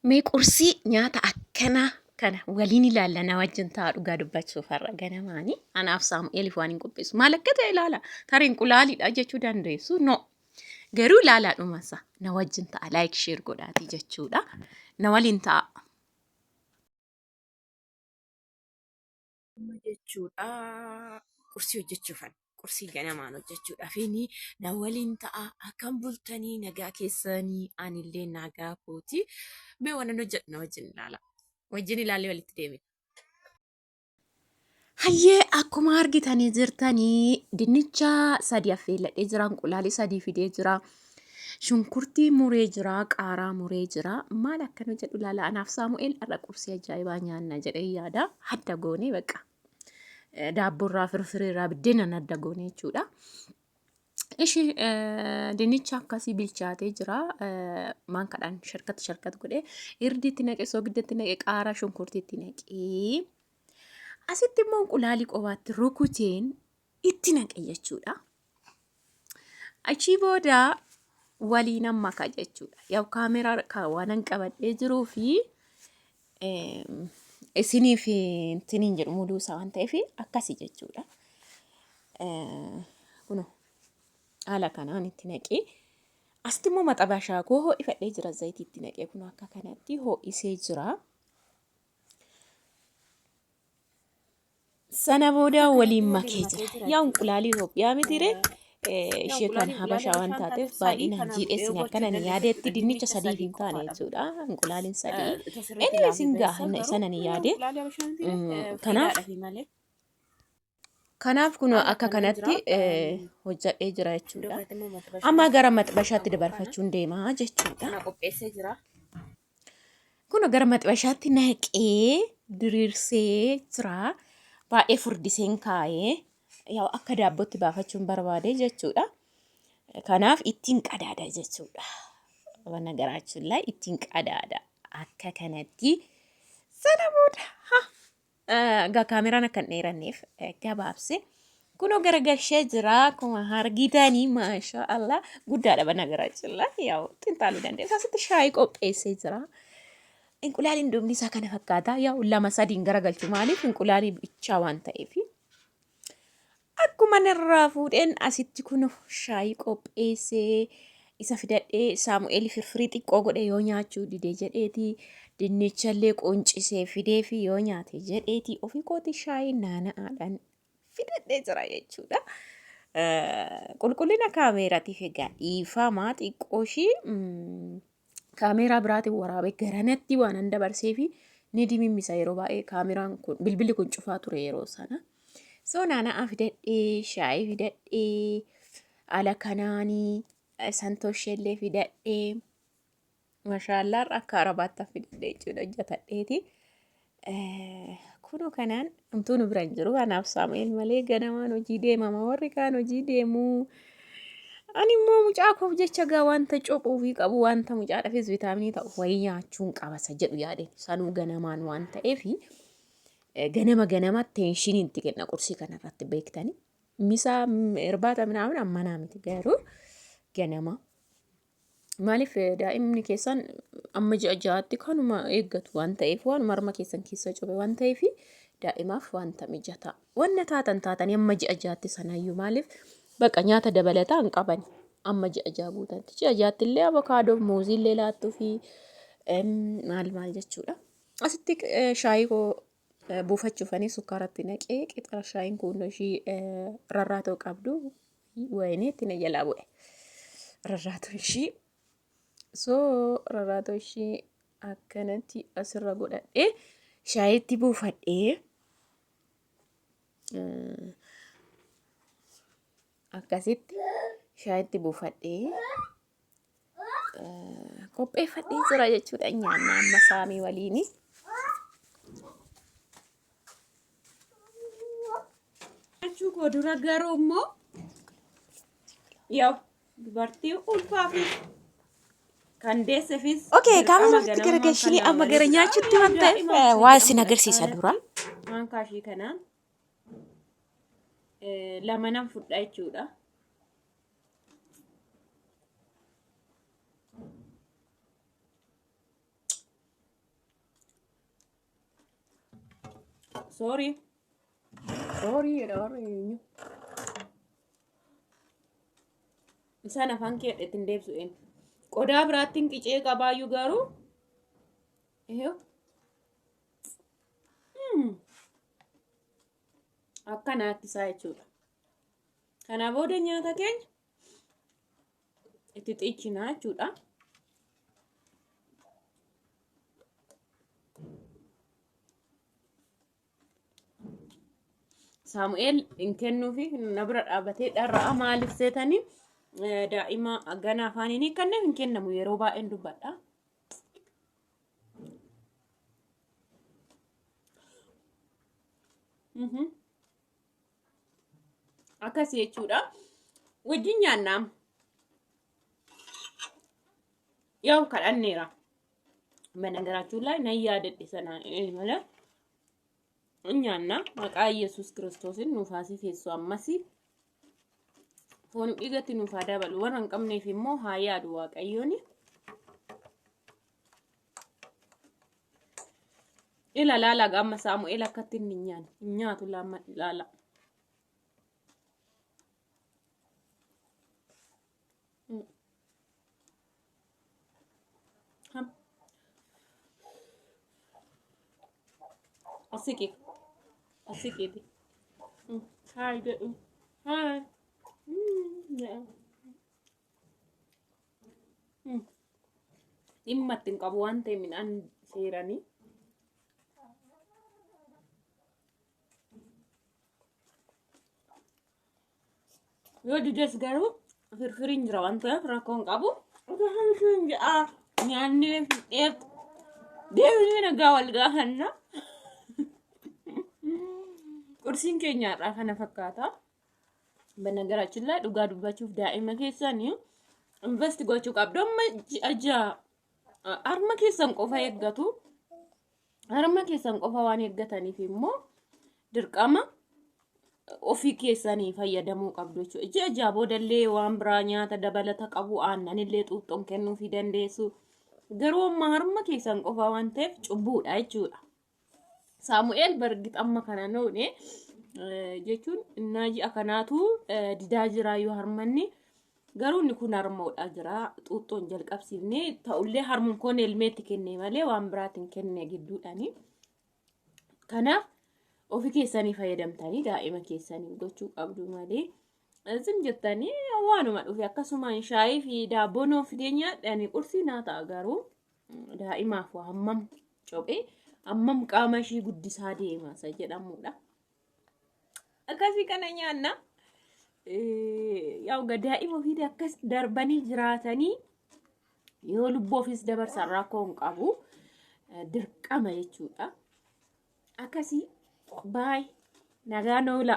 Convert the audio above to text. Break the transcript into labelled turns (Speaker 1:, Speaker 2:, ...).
Speaker 1: Mee qursii nyaata akkanaa kana waliin ilaalla na wajjin ta'a dhugaa dubbachuuf har'a ganamaani anaaf Saamu'eeliif waan hin qopheessu maal akka ta'e ilaala tarii inqulaaliidha jechuu dandeessu no garuu ilaalaa dhumasa na wajjin ta'a like share godhaatii jechuudha na waliin ta'a.
Speaker 2: Amma jechuudha qursii hojjechuufan qursii ganamaan hojjechuudhaafini na waliin ta'a akkam bultanii nagaa keessanii anillee nagaa kooti mee waan hojjedhu na wajjin ilaala wajjin ilaallee walitti deemina.
Speaker 1: Hayyee akkuma argitanii jirtanii dinnicha sadi affeelladhee jira, inqulaalii sadii fidee jira, shunkurtii muree jira, qaaraa muree jira. Maal akkan hojjedhu ilaala. Anaaf Saamu'eel har'a qursii ajaa'ibaa nyaanna jedhee yaada. Adda goonee bakka daabboorraa firfireerraa biddeenan adda goonee jechuudha. Ishi dinnicha akkasii bilchaatee jira. Maankaadhaan sharkat sharkat godhee irdiitti naqee soogidda naqee qaaraa shunkurtiitti naqee asitti immoo inqulaalii qobaatti rukuteen itti naqe jechuudha. Achii booda waliinan maka jechuudha. Yaw kaameraa waanan qabadhee jiruu fi isiniif intiniin jedhu muluu isaa waan ta'eef akkasi jechuudha. Kunoo haala kanaan itti naqee asitti immoo maxabashaa koo ho'ifadhee jira zayitii itti naqee kunoo akka kanatti ho'isee jira. Sana booda waliin makee jira. Yaa inqulaalii Itoophiyaa mitiire ishee kan Habashaa waan taateef baay'inaan jiidheessine akkana ni yaadeetti dinnicha sadiif hin taane jechuudha. Inqulaaliin sadii. Anyways hin gaha sana ni yaade. Kanaaf Kanaaf kun akka kanatti hojjadhee jira jechuudha. Amma gara maxbashaatti dabarfachuun deemaa jechuudha. Kun gara maxbashaatti naqee diriirsee jira. Baay'ee furdiseen kaa'ee yaa akka daabbootti baafachuun barbaade jechuudha. Kanaaf ittiin qadaada jechuudha. Wanna garaachuun laa ittiin qadaada akka kanatti sana booda ha Egaa kaameraan akka hin dheeranneef gabaabse. Kunoo garagalshee jira akkuma argitanii maashaa Allah guddaadha bana garaachilla yaa'u xinxaaluu dandeessa. Asitti shaayii qopheessee jira. Inqulaaliin dhumni isaa kana fakkaata yaa'u lama sadiin garagalchu maaliif inqulaalii bichaa waan ta'eef. Akkuman irraa fuudheen asitti kun shaayii qopheessee isa fidadhee Saamu'eel firfirii xiqqoo godhe yoo nyaachuu dide jedheeti dinnichallee quncisee fidee fi yoo nyaate jedheeti ofii kooti shaayii naana'aadhaan fidadhee jira jechuudha. Qulqullina kaameeratiif egaa dhiifamaa xiqqoo ishii kaameeraa biraatiin waraabee garanatti waanan dabarsee fi ni dimimmisa yeroo baay'ee kaameraan kun bilbilli kun cufaa ture yeroo sana. So naana'aa fidadhee shaayii fidadhee ala kanaanii santoosheellee fidadhee mashaallaa akka arabaatti fidadhee jechuudha hojjetadheeti. Kunoo kanaan homtuu nu bira hin jiru. Anaaf Saamu'eel malee ganamaan hojii deemama. Warri kaan hojii deemu. Ani immoo mucaa koof jecha gaa wanta cophuufii qabu wanta mucaadhaafis vitaaminii ta'u wayii nyaachuun qaba isa jedhu yaadeen sanuu ganamaan waan ta'eef ganama ganama teenshinii itti kenna qursii kanarratti beektani. Misaa irbaata minaamin ammanaa miti garuu ganama Maaliif daa'imni keessan amma ji'a ja'aatti kanuma eeggatu waan ta'eef waan marma keessan keessa cube waan ta'eef daa'imaaf wanta mijataa. Wanna taatan taatanii amma ji'a ja'aatti sanayyuu maaliif baqa nyaata dabalataa hin qaban amma ji'a ja'a guutantti. Ji'a ja'aatti illee avokaadoo muuzii illee laattuu fi maal maal jechuudha. Asitti shaayii koo buufachuufanii sukkaaratti naqee qixaa shaayiin kun ishii rarraatoo qabdu wayinee itti na jalaa bu'e. Rarraatoo ishii so rarraatoo ishii akkanatti asirra godhadhee shaayiitti buufadhee akkasitti shaayiitti buufadhee qopheeffadhee jira jechuudha nyaanna amma saamii waliini.
Speaker 2: Jechuu koo dura garuu immoo yaw dubartii ulfaa fi kan deessefis
Speaker 1: Okay,
Speaker 2: dirqama
Speaker 1: kaameraa ofitti
Speaker 2: ganamumaan
Speaker 1: garagalchinee
Speaker 2: kan
Speaker 1: amma
Speaker 2: nama
Speaker 1: gara
Speaker 2: bareedudha.
Speaker 1: nyaachuutti waan ta'eef
Speaker 2: Daa'ima
Speaker 1: waa
Speaker 2: ishee
Speaker 1: isin
Speaker 2: amma
Speaker 1: agarsiisa dura.
Speaker 2: akkanatti maankaa ishee kanaan lama nan fudha jechuudha.
Speaker 1: Sorry. Sorry jedha warri eenyu. Isaan afaan kee ittiin deebisu een. Qodaa biraattiin qicee qabaayyuu garuu. Ihoo. Akkanaatti isaa jechuudha. Kanaa booda nyaata keenya itti xiichinaa jechuudha. Saamu'eel hin kennuufi na bira dhaabbatee dharra'a maaliif seetanii daa'ima gana afaan hin hiikkanneef hin kennamu yeroo baay'een dubbadha. Akkas jechuudha. Wajjin nyaannaa. Yaa'u kadhanneera. Banagaraachuu laa nan yaadadhe sana malee. In nyaanna maqaa Yesuus Kiristoosiin nuuf haa sifeessu ammas foon dhiigatti nuuf haa dabalu warra hin qabneef immoo haa yaadu Waaqayyoon. Ila laala amma Saamu'eel akkatti inni hin nyaanne hin nyaatu laala. Asiqi. Asiqiiti. Haay jedhu. Haay. Dhimma itti hin qabu waan ta'e midhaan seeranii. Yoo dides garuu firfiriin jira waan ta'eef rakkoo hin qabu. Firfiriin jedha nyaannee fixeef deebinee nagaa wal gaafanna. Qursiin keenya har'aa kana fakkaata. Banagaraachin laa dhugaa dubbachuuf daa'ima keessan invest gochuu qabdu. Amma ji'a ja'a harma keessan qofa eeggatu. Harma keessan qofa waan eeggataniif immoo dirqama ofii keessanii fayyadamuu qabdu jechuudha. Ji'a ja'a boodallee waan biraa nyaata dabalata qabu aannanillee xuuxxoon kennuufii dandeessu. Garuu amma harma keessan qofa waan ta'eef cubbuudha jechuudha. Saamu'eel bargix amma kana noone jechuun innaa ji'a kanaatu didaa jiraayyuu harmanni garuu inni kun harmoodha jira xuuxxoon jalqabsiifne ta'ullee harmuun koon elmeetti kenne malee waan biraatiin kenne gidduudhaani. Kanaaf ofii keessanii fayyadamtanii daa'ima keessanii gochuu qabdu malee zim jettanii waanuma dhufe akkasumaan shaayii fi daabboo nuuf fidee nyaadhani qursii naa ta'a garuu daa'imaaf waa hammam cophee hammam qaama ishii guddisaa deema isa jedhamudha. Akkasii kana nyaanna. Yaa daa'ima ofii akkas darbanii jiraatanii yoo lubbuu ofiis dabarsan rakkoo hin qabu. Dirqama jechuudha. Akkasii baay nagaan oola.